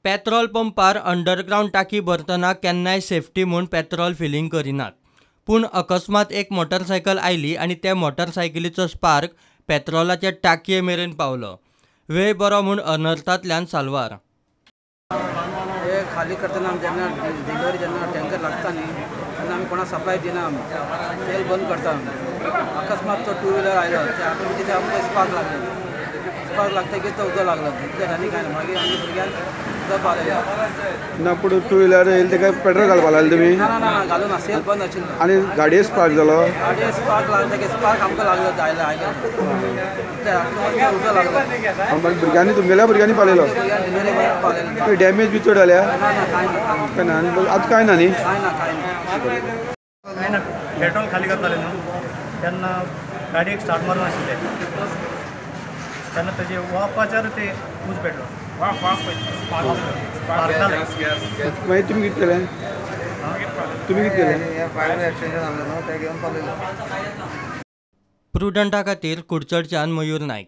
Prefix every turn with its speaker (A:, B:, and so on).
A: Petrol पंपार underground टाकी भरतना केन्नाय safety म्हूण पेट्रोल फिलिंग करिनात, पूण अकस्मात एक मोटरसायकल आयली आनी ते मोटरसायकलीचो स्पार्क पेट्रोलाचे टाकये मेरेन पावलो. वेळ बरो म्हूण अनर्थांतल्यान साल्वार.
B: हे खाली करतना जेन्ना डिलिव्हरी जेन्ना टँकर लागता न्ही तेन्ना आमी कोणाक सप्लाय दिना, आमी तेल बंद करता. आमी अकस्मात तो टू व्हिलर आयलो ते ऑटोमॅटिक आमकां स्पार्क लागलो. स्पार्क लागतकीर तो उजो लागलो, तितलें आनी कांय ना. मागीर आमी भुरग्यांक उदक पावयलें.
C: ना पूण टू व्हिलर येयले तेका पेट्रोल घालपा लागले तुमी?
B: ना ना ना, घालूं ना, सेल बंद आशिल्लो.
C: आनी गाडये स्पार्क जालो?
B: गाडये स्पार्क लागतकीर स्पार्क आमकां लागलो, आयलो आयलो ते उजो लागलो.
C: भुरग्यांनी तुमगेल्या भुरग्यांनी पावयलो?
B: डिलिव्हरी बॉयान पावयलो.
C: डॅमेज बी चड जाल्या?
B: ना ना, कांय ना.
C: कांय ना. आतां कांय ना न्ही?
B: कांय ना, कांय ना.
D: कांय ना, पेट्रोल खाली करताले न्हू तेन्ना गाडयेक स्टार्ट मारून आशिल्लें तेन्ना तेजे वाफाचेर ते उज पेट्रोल स्पार्क जालें.
C: मागीर तुमी कितें केलें? तुमी कितें केलें?
A: प्रुडंटा खातीर कुडचडच्यान मयूर नायक.